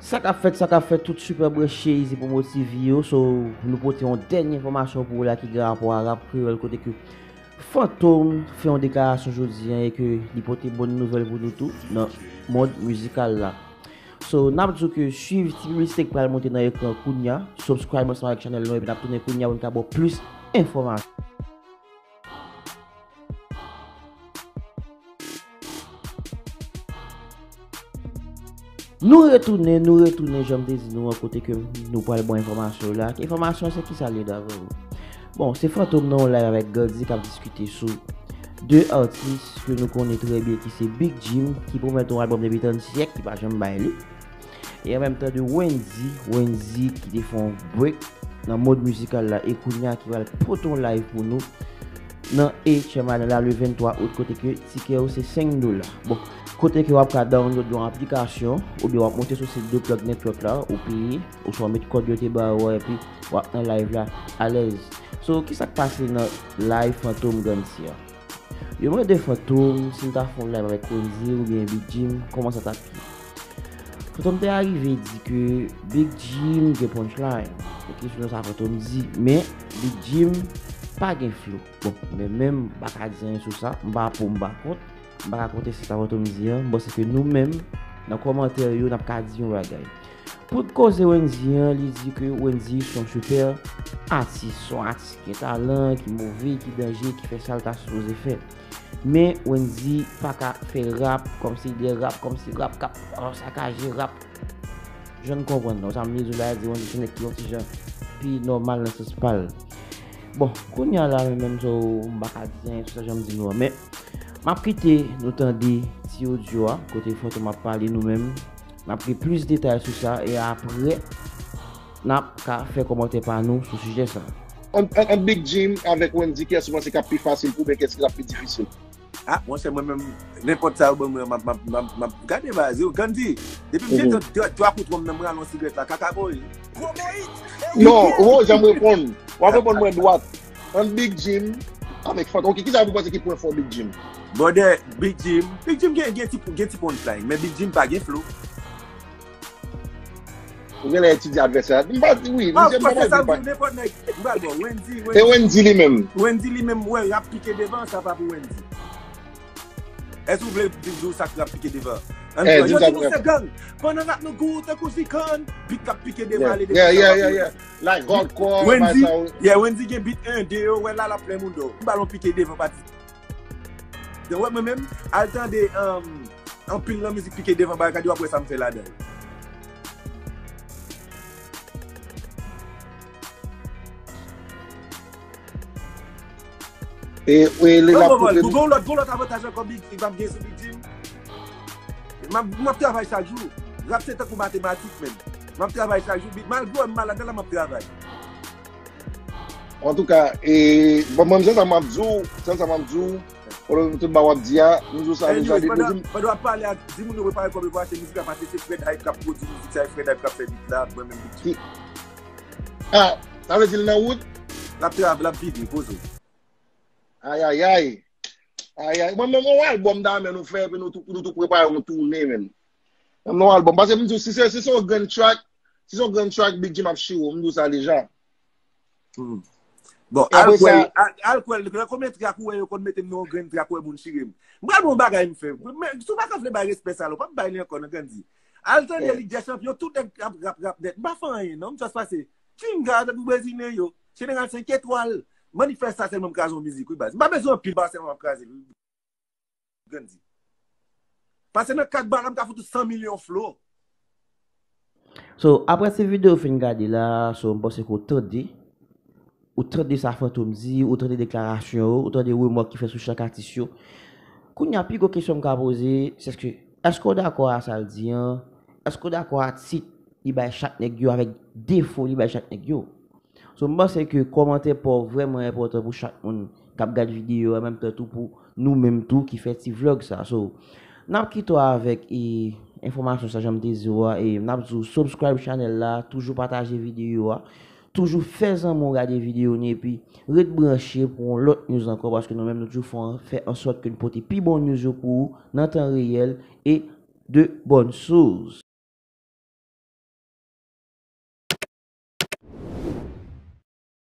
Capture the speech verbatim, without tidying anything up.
Sa k ap fèt, sa k ap fèt, tout sipè branche izi pou motive yo. So, nou pote yon dènye enfòmasyon pou ou la ki gen rapò a rap kreyòl, kote ke Fantom fè yon deklarasyon jodi a e ke li pote bòn nouvèl pou nou tou nan mond mizikal la. So, n ap di w ke swiv ti piblisite k pral monte nan ekran kounya, subscribe ansanm avèk chanèl nou epi n ap tounen kounya pou n ka ba w plis enfòmasyon. Nou retounen, nou retounen, jan m te di nou an, kote ke nou pral ba w enfòmasyon yo la. Enfòmasyon an se kisa l ye, daprè ou? Bon, se Fantom nan yon live avèk Gandhi k ap diskite sou de atis ke nou konnen trè byen ki se Big Jim, ki pwomèt yon albòm depi tann syèk, ki pa janm bay li. E an menm tan de Wendy, Wendy ki te fè yon break nan mond mizikal la e kounye a ki pral pote yon live pou nou nan H M Arena la le venntwa out, kote ke tikè yo se senk dola. Bon, kote ke w ap ka download yon aplikasyon oubyen w ap monte sou sit de Plug Network la, ou peye, oswa w met kòd yo te ba ou a epi w ap nan live la alèz. So, kisa k pase nan live Fantom Gandhi a? Yo mande Fantom si l ta fè yon live avèk Wendy oubyen Big Jim, kòman sa t ap ye. Fantom te arive di ke Big Jim gen punchline. Se kesyon sa Fantom di, men Big Jim pa gen flow. Bon, men menm m pa ka di anyen sou sa, m pa pou, m pa kont, m pa ka konteste sa Fantom di an. M panse ke nou menm, nan kòmantè yo, n ap ka di yon bagay. Pou koze Wendy an, li di ke Wendy se yon sipè atis, se yon atis ki gen talan, ki move, ki danje, ki fè sa l ta sipoze fè. Men Wendy pa ka fè rap kòmsi de rap, kòmsi rap k ap, oh, sakaje rap. Jan n konprann, non, sa m vle di w la, di Wendy se yon nèg ki yon ti jan pi nòmal nan sans pa l. Bon, kounye a la, men menm so, m pa ka di anyen sou sa jan m di nou an, men m ap kite nou tande ti odyo a, kote Fantom ap pale nou menm. N ap gen plis detay sou sa e apre, n ap ka fè kòmantè pa nou sou sijè sa. Ant, ant, ant Big Jim avèk Wendy, kiyès ou panse k ap pi fasil pou oubyen kiyès ki ap pi difisil? Ah, monchè, mwen menm, nenpòt sa yo ban mwen, m ap, m ap, m ap, m ap gade baz yo. Gandhi, depi m jete twa, twa kout wonm nan, mwen al yon sigrèt la, kaka voye. Non, ou janm reponn. W ap reponn mwen dwat. Ant Big Jim avèk Fantom. Ok, kisa pou panse ki pwen fò Big Jim? Brother, Big Jim, Big Jim gen, gen ti, gen ti punchline, men Big Jim pa gen flow. Ou genlè etidye advèsè a. M pa di wi, misye m pa di pa. Nenpòt nèg, m pral bon, Wendy, e Wendy li menm. Wendy li menm, wè, y ap pike devan, sa pa pou Wendy. Èske w vle di m di w sa k ap pike devan? Ann di w se gang. Pandan n ap nan gou tankou zikann, bit k ap pike devan ale devan. Yeah, yeah, yeah, yeah. Like hardcore, Wendy, yeah, Wendy gen bit en, de yo, wè la, l ap fè moun do. Balon pike devan, pati. Wè mwen menm, al tande, um, anpil nan mizik pike devan bagay, w ap wè sa m fè ladan l. E, e, li la pou gon lòt, gon lòt avantaj ankò, Big, li p ap gen sou Big Jim. M ap, m ap travay chak jou. Rap se tankou matematik menm. M ap travay chak jou, Big, malgre m malad la, m ap travay. Antouka, e, bon, mwen, se sa m ap di w, se sa m ap di w, pandan tout ba w ap di a, m di w sa deja depi w di m. Pandan w ap pale a, di moun yo prepare kòb yo pou achte mizik la, paske se Fred Hype k ap pwodui mizik sa, e Fred Hype k ap fè bit la, mwen menm bit. Ah, sa vle di l nan wout? L ap travay, l ap viv, li poze w. Ayayay. Ayay. Mwen menm, yon albòm dayè nou fè, epi nou tou, nou tou prepare yon toune menm. Menm yon albòm. Paske m di w, si se, si se yon grenn track, si se yon grenn track, Big Jim ap chire w, m di w sa deja. Hmm. Bon, al kwè, al, al kwè, nan konbyen track ou wè yo konn mete m nan yon grenn track, ou wè moun chire m? M pral bon bagay m fè. Men, si w pa ka vle bay respè sa la, w p ap bay li ankò nan Gandhi. Al tande Lig dè Chanpyon, tout nèg ap rap, rap nèt. M pa fè anyen, non, m just pase. Chinga, tankou Brezilyen yo. Jeneral senk etwal. Manifès sa sèlman m kraze yon mizik, wi, baz. M pa bezwen anpil, baz, sèlman m ap kraze l, wi. Gandhi. Pase nan kat bala, m ka fout ou san milyon flow. So, apre ti videyo w fin gade la, so, m panse ke w tande, ou tande sa Fantom di, ou tande deklarasyon yo, ou tande remòk ki fè sou chak atis yo. Kounye a, pi gwo kesyon m ka poze, se ke, èske w dakò a sa l di an? Èske w dakò a tit li bay chak nèg yo avèk defo li bay chak nèg yo? So, m panse ke kòmantè pa w vrèman enpòtan pou chak moun k ap gade videyo a, an menm tan tou pou nou menm tou ki fè ti vlòg sa. So, n ap kite w avèk, e, enfòmasyon sa, jan m te di w a, e n ap di w subscribe channel la, toujou pataje videyo a. Toujou fè zanmi w gade videyo nou epi ret branche pou yon lòt news ankò, paske nou menm nou toujou fè, fè an sòt ke n pote pi bon news yo pou ou nan tan reyèl e de bonnes sources.